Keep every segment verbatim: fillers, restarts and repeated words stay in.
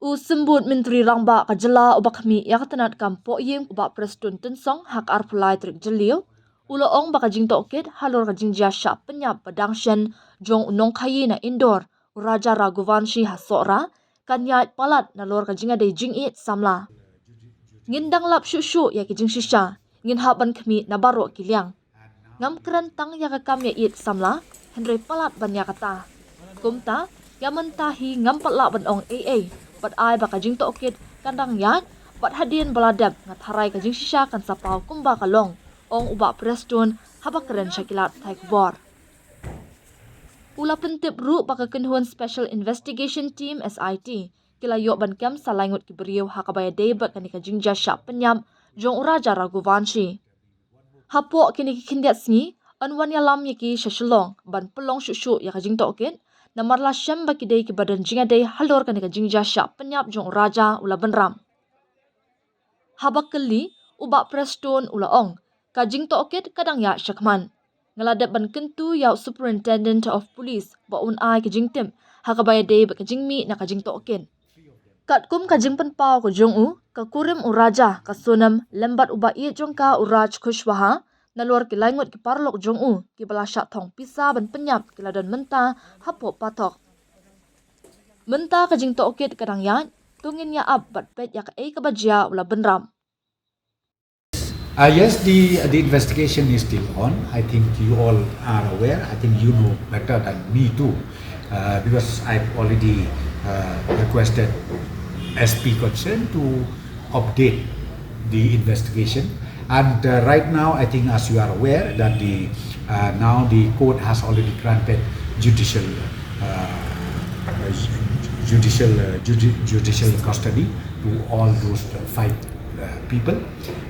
U Symbud Myntri Rangbah ka jylla uba khmih ïa ka tnad kam pohïing u Bah Prestone Tynsong ha ka arphew lai tarik Jylliew, u la ong ba ka jingtohkit halor ka jingjia shah pynïap ba dang shen jong u nongkhaïi na Indore, u Raja Raghuvanshi ha Sohra, kan ïaid palat nalor ka jingïadei jingïeit samla. Ngin dang lap shuh shuh ïa ki jingshisha, ngin hap ban khmih na baroh ki liang. Ngam kren tang ïa ka kam ïaieit samla, hynrei palat ban ïa kata. Kumta, ïa mynta hi ngam pat lah ban ong ei ei, bad ai ba ka jingtohkit kan dang ïaid, bad hadien ba la dep nga tharai ka jingshisha kan sa paw kumba ka long, ong u Bah Prestone haba kren sha ki lad pathai khubor. U la pyntip ruh ba ka kynhun Special Investigation Team, S I T, ki la ïoh ban kem sa lai ngut ki briew ha kaba ïadei bad kane ka jingjia shah pynïap jong u Raja Raghuvanshi. Hapoh kine ki khyndiat sngi, yn wan ïalam ïa ki sha Shillong ban pynlong shuh shuh ïa ka jingtohkit, namar la shem ba ki dei kiba don jingïadei halor kane ka jingjia shah pynïap jong u Raja u la bynrap. Haba kylli, u Bah Prestone u la ong, ka jingtohkit ka dang ïaid shakhmat. Nga la dep ban kyntu ïa u Superintendent of Police ba un ai ka jingtip ha kaba ïadei bad ka jingmih na ka jingtohkit. Katkum ka jingpynpaw ka jong u, ka kurim u Raja, ka Sonam, lem bad u ba ïeit jong ka u Raj Kushwaha, nalor ki lai ngut ki paralok jong u, kiba la shah thong pisa ban pynïap ki la don mynta hapoh Pathok. Mynta ka jingtohkit ka dang ïaid, to ngin ïa ap bad peit ïa kaei kaba jia u la bynrap. Uh, yes, the the investigation is still on. I think you all are aware. I think you know better than me too, uh, because I've already uh, requested S P concerned to update the investigation. And uh, right now, I think, as you are aware, that the uh, now the court has already granted judicial uh, judicial uh, judi- judicial custody to all those uh, five uh, people,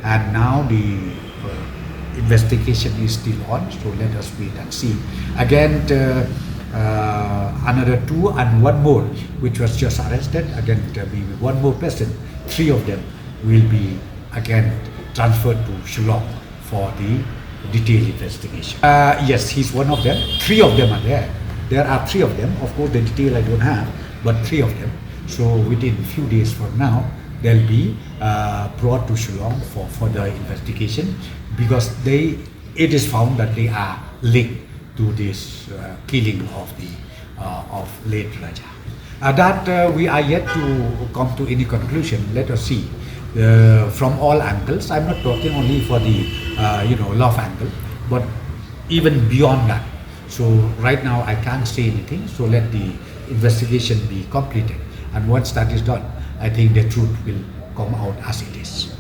and now the uh, investigation is still on. So let us wait and see. Again, uh, uh, another two and one more, which was just arrested. Again, there will be one more person. Three of them will be again transferred to Shillong for the detailed investigation. Uh, yes, he's one of them. Three of them are there. There are three of them. Of course, the detail I don't have, but three of them. So within few days from now, they'll be uh, brought to Shillong for further investigation, because they it is found that they are linked to this uh, killing of the uh, of late Raja. Uh, that uh, we are yet to come to any conclusion. Let us see. Uh, from all angles, I'm not talking only for the uh, you know love angle, but even beyond that. So right now I can't say anything. So let the investigation be completed, and once that is done, I think the truth will come out as it is.